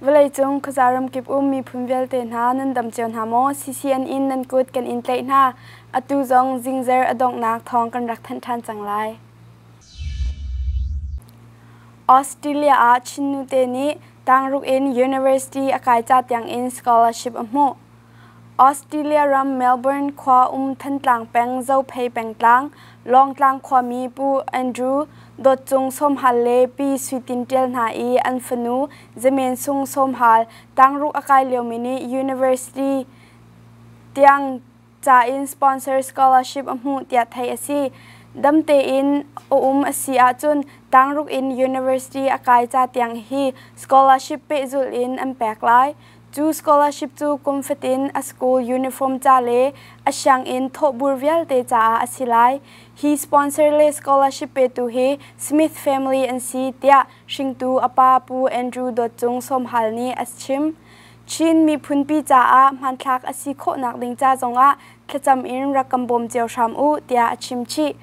Vawleicung khuaza ramkip um miphun vialte hna nan dam cio hna maw? CCN in nan kut kan in tlaih hna. Atu zong zingzer a donghnak thawng kan rak thanh ṭhan cang lai. Australia ah Chin nute nih tangruk in university a kai ca tiang in scholarship a hmuh. Australia ram Melbourne khua um Thantlang peng Zophei pengtlang Lawngtlang khuami Pu Andrew Dawt Cung Sawmhal le Pi Sui Tin Ṭial hna i an fanu Zemen Sung Sawmhal tangruk a kai liomi nih university tiang ca in sponsor scholarship a hmuh tiah theih a si. Dam tein a um a si ahcun tangruk in university a kai ca tiang hi scholarship pehzulh in an pek lai. Cu scholarship cu kum fatin a school uniform ca le a sianginn thawhbur vialte caah a si lai. Hi sponsor le scholarship petu hi Smith family an si tiah hringtu a pa Pu Andrew Dawt Cung Sawmhal nih a chim. Chin miphunpi caah hmanthlak a si khawhnak ding ca zongah thlacam in rak kan bawm cio hram u tiah a chim chih.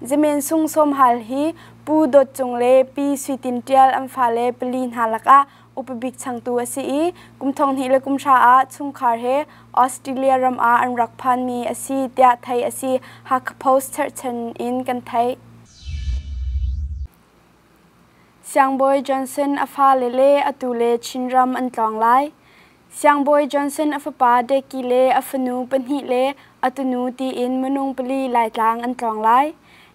Zemen Sung Sawmhal hi Pu Dawt Cung le Pi Sui Tin Ṭial an fale pali hna lakah upa bik changtu a si i kum 2000 le kum hra ah chungkhar he Australia ram ah an rak phanmi a si tiah theih a si. Hakha Post cherhchan in kan theih. Siangbawi Johnson a fale le atu le Chinram an tlawng lai. Siangbawi Johnson a fapa Deki le a fanu pahnih le a tunu tiin minung pali Laitlang an tlawng lai.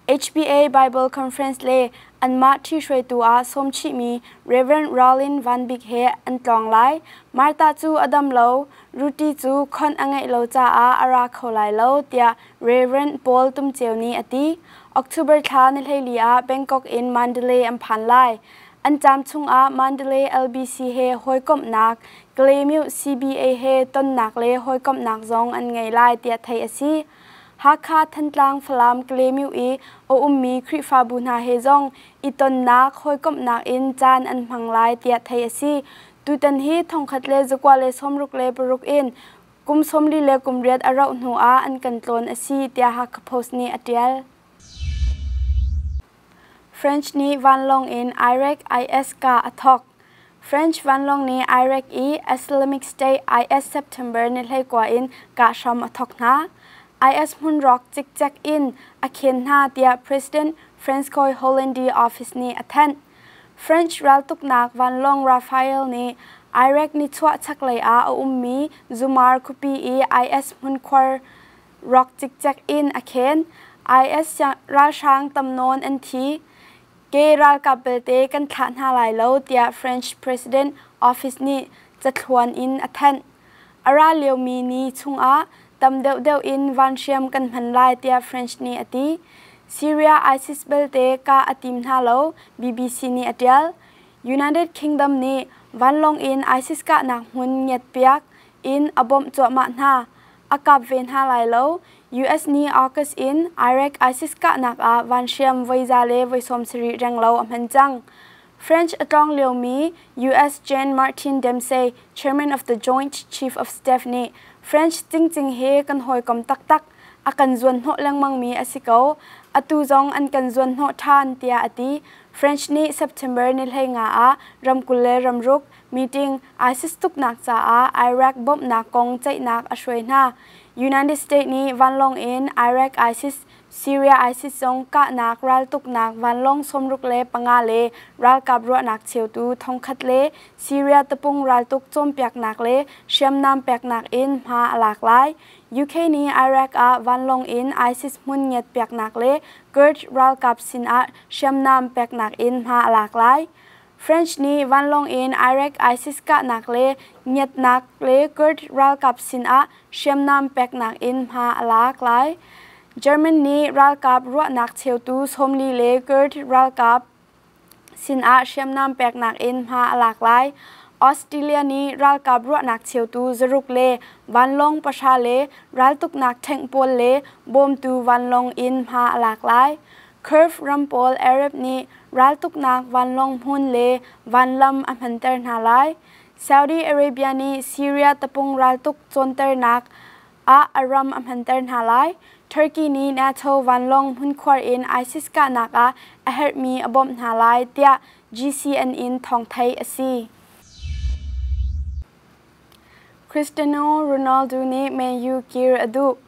HBA Bible Conference le anmah ṭhihruaitu ah sawm chihmi Rev. Rollin Van Bik he an tlawng lai. Martha cu a dam lo, Ruti cu khonh a ngeih lo caah a ra kho lai lo tiah Rev. Paul Tum Ceu nih a ti. October thla ni 14 ah Bangkok in Mandalay an phan lai. An caam chungah Mandalay LBC he hawikomhnak, Kalaymyo CBA he tonnak le hawikomhnak zong an ngei lai tiah theih a si. Hakha, Thantlang, Falam, Kalaymyo i a ummi Khrihfabu hna he zong i tonnak, hawikomhnak in caan an hmang lai tiah theih a si. Tutan hi 1966 in kum 48 a rauh hnu ah an kan tlawn a si tiah Hakha Post nih a ṭial. French nih vanlawng in Iraq IS kah a thawk. French vanlawng nih Iraq i Islamic State IS September ni 19 in kah hram a thawk hna. IS hmunrawk cikcek in a khen hna tiah President Francois Hollande office nih a thanh. French raltuknak vanlawng Rafale nih Iraq nichuah chaklei ah a ummi Zumar khuapi i IS hmunkhuar rawk cikcek in a khen. IS ralhrang tamnawn an thi. Ke ralkap belte kan thlah hna lai lo tiah French President office nih cathluan in a thanh. A ra liomi ni chungah tam deuhdeuh in vanhriam kan hman lai tiah French nih a ti. Syria ISIS belte kah a tim hna lo, BBC nih a tial. United Kingdom nih vanlawng in ISIS kahnak hmun ngiatpiak in a bawmh cuahmah hna. A kap ve hna lai lo. US nih August in Iraq ISIS kahnak ah vanhriam voi za le voi 70 renglo a hman cang. French a tlawng liomi US Gen Martin Dempsey, chairman of the Joint Chief of Staff nih French cingcing he kan hawikom taktak, a kan zuanhnawh lengmangmi a si ko. Atu zong an kan zuanhnawh ṭhan tiah a ti. French nih September ni 15 ah ramkul le ramruk meeting ISIS tuknak caah Iraq bawmhnak kong ceihnak a hruai hna. United States nih vanlawng in Iraq ISIS, Syria ISIS zong kahnak raltuknak vanlawng 65 le ralkap ruahnak cheutu 1000 le Syria tapung raltuk cawnpiaknak le hriamnam peknak in hma a lak lai. UK nih Iraq ah vanlawng in ISIS hmun ngiatpiaknak le Kurd ralkap sinah hriamnam peknak in hma a lak lai. French nih vanlawng in Iraq ISIS kahnak le ngiatnak le Kurd ralkap sinah hriamnam peknak in hma a lak lai. German nih ralkap ruahnak cheutu 40 le Kurd ralkap sinah hriamnam peknak in hma a lak lai. Australia nih ralkap ruahnak cheutu 6 le vanlawng 0 le raltuknak tank pawl le bawmtu vanlawng in hma a lak lai. Kurd ram pawl Arab nih raltuknak vanlawng hmun le vanlam a hmanter hna lai. Saudi Arabia nih Syria tapung raltuk cawnternak ah a ram a hmanter hna lai. Turkey nih NATO vanlawng hmunkhuar in ISIS kahnak ah a herhmi a bawmh hna lai tiah GCN in thawng theih a si. Cristiano Ronaldo nih Man U kir a duh.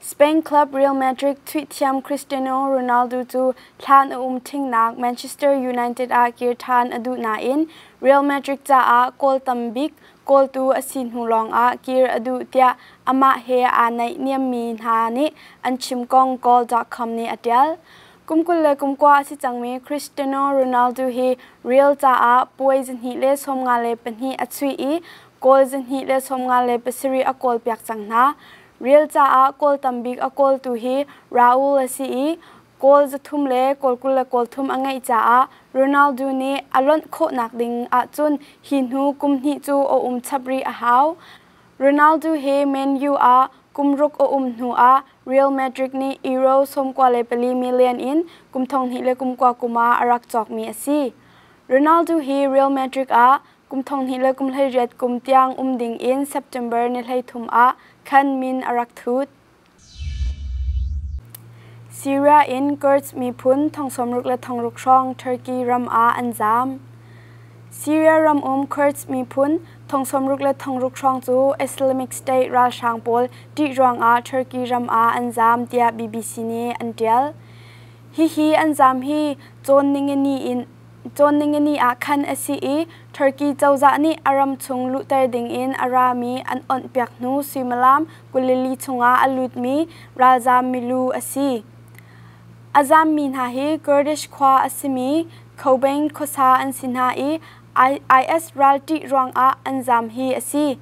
Spain club Real Madrid chuihthiam Cristiano Ronaldo cu thlan a um ṭhingnak Manchester United ah kir ṭhan a duh nain Real Madrid caah goal tambik kawltu a si hnu lawngah kir a duh tiah amah he aa naihniammi hna nih an chim kong Goal.com nih a ṭial. Kum 29 a si cangmi Cristiano Ronaldo hi Real caah puai 254 a chuih i goal 257 a kawlpiak cang hna. Real caah goal tambik a kawltu hi Raul a si i goal 300 le goal 23 a ngeih caah Ronaldo nih a lonh khawhnak ding ahcun hi hnu kum hnih cu a um chap rih a hau. Ronaldo hi Man U ah kum ruk a um hnu ah Real Madrid nih Euro 94 million in kum 2019 kum ah a rak cawkmi a si. Ronaldo hi Real Madrid ah kum 2018 kum tiang um ding in September ni 13 ah khan min a rak thut. Syria in Kurds miphun 66,000 hrawng Turkey ram ah an zaam. Syria ram um Kurds miphun 66,000 hrawng cu Islamic State ralhrang pawl ṭih ruangah Turkey ram ah an zaam tiah BBC nih an ṭial. Hihi an zaam hi cawn ningani in Cawn ningani ah khan a si i Turkey cozah nih a ram chung luhter dingin a rami an awnhpiak hnu suimilam 24 chungah a lutmi ralzaam milu a si. A zaammi hna hi Kurdish khua a simi Kobane khuasa an si hna i IS ral ṭih ruangah an zaam hi a si.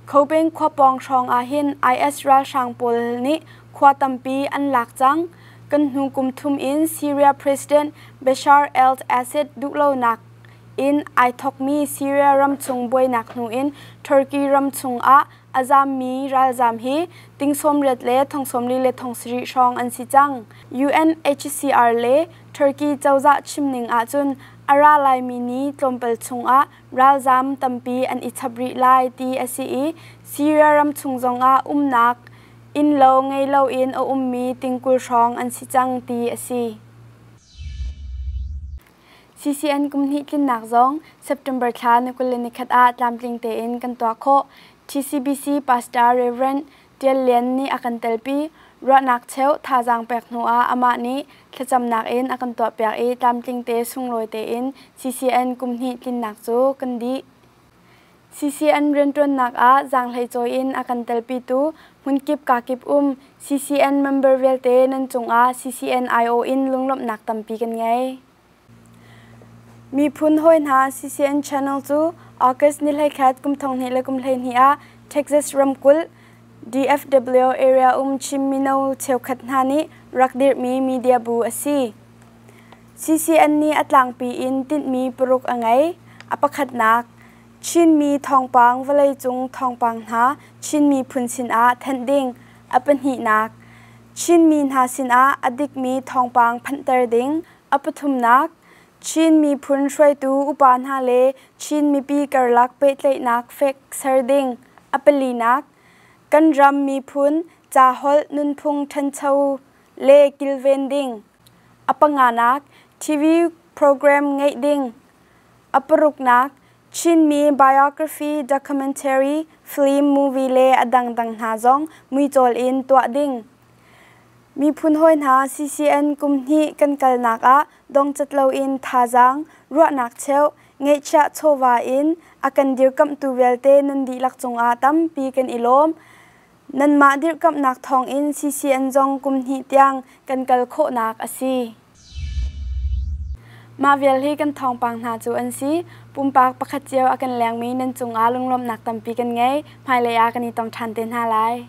Kobane khua pawng hrawng ah hin IS ralhrang pawl nih khua tampi an lak cang. Kan hnu kum thum in Syria President Bashar al-Assad duhlonak in ai thokmi Syria ramchung buainak hnu in Turkey ram chungah a zammi ralzam hi ting 80 le thong 40 le thong sarih hrawng an si cang. UNHCR le Turkey cozah chimning ahcun a ra laimi ni tlawmpal chungah ralzam tampi an i chap rih lai ti a si i Syria ram chung zongah umnak Innlo ngei loin a ummi tingkul hrawng an si cang ti a si. CCN kum hnih tlinnak zong September thla ni 21 ah tlamtling tein kan tuah khawh. TCBC Pastor Reverend Tial Lian nih a kan telpi. Ruahnak cheuh thazaang pek hnu ah amah nih thlacamnak in a kan tuahpiak i tlamtling te sunglawi tein CCN kum hnih tlinnak cu kan dih. CCN rianṭuannak ah zaanghleicawi in a kan telpitu hmunkip kakip um CCN member vialte nan cungah CCN aiawh in lunglawmhnak tampi kan ngei. Miphun hawi hna CCN channel cu August ni 11 kum 2012 ah Texas ramkulh DFW area um Chin mino cheukhat hna nih rak dirhmi media bu a si. CCN nih a tlangpi in tinhmi paruk a ngei. A pakhatnak, Chinmi thawngpang vawleicung thawngpang hna Chin miphun sinah thanh ding. A pahnihnak, Chinmi hna sinah a dikmi thawngpang phanhter ding. A pathumnak, Chin miphun hruaitu upa hna le Chin mipi karlak pehtlaihnak fek ser ding. A palinak, kan ram miphun caholh nunphung ṭhancho le kilven ding. A panganak, TV program ngeih ding. A paruknak, Chinmi biography, documentary, film, movie le a dangdang hna zong muicawl in tuah ding. Miphun hawi hna CCN kum hnih kan kalnak ah dongcat loin thazaang, ruahnak cheuh, ngeihchiah chawva in a kan dirkamhtu vialte nan dihlak cungah tampi kan i lawm. Nanmah dirhkamhnak thawngin CCN zong kum hnih tiang kan kal khawhnak a si. Mah vial hi kan thawngpang hna cu an si. Pumpak pakhat cio a kan lengmi nan cungah lunglawmhnak tampi kan ngei. Hmailei ah kan i tong ṭhan te hna lai.